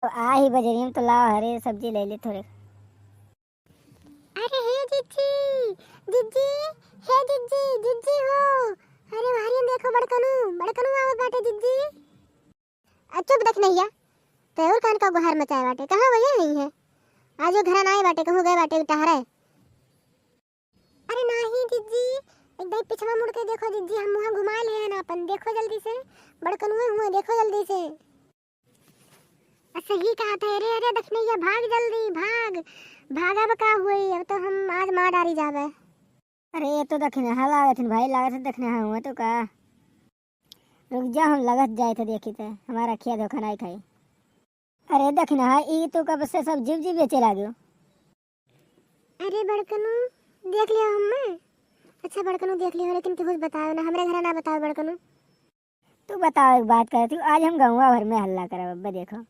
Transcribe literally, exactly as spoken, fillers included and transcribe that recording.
तो आ ही बजरिया में तो लाओ, हरे सब्जी ले ले थोड़े। अरे हे जिज्जी, जिज्जी, हे जिज्जी, जिज्जी हो। अरे बाहरी में देखो बड़कनू, बड़कनू आवत बाटे जिज्जी। आ चुप दखिनहिया, तोहूर कान का गुहार मचाए बाटे, कहाँ वही है? आज वो घरा ना आए बाटे, कहूँ गए बाटे टहरे। अरे नाही जिज्जी, एक दाई पिछवा मुड़ के देखो जिज्जी, हम मुँह घुमा ले हैं ना अपन, देखो जल्दी से, बड़कनुए हुए, देखो जल्दी से। अच्छा ही कहा था, अरे अरे दखिनहिया भाग जल्दी भाग, भागब का हुई, अब तो हम आज मार डारी जाबे। अरे ये तो दखिनहा लागत हन भाई, लागत है दखिनहा हुआ तो का। रुक जा, हम लगत जाए थे देखी थे, हमारा खिया धोखा नहीं खाई। अरे दखिनहा, ई तो कब से सब जीव जीव बेचे लाग्यो। अरे बड़कनू, देख लियो हम्मे। अच्छा बड़कनू देख लियो, लेकिन केहू से बताओ ना, हमरे घरा ना बताओ बड़कनू। तू बताओ, एक बात कहती हूँ, आज हम गौवा भर में हल्ला करब, अब्बे देखो।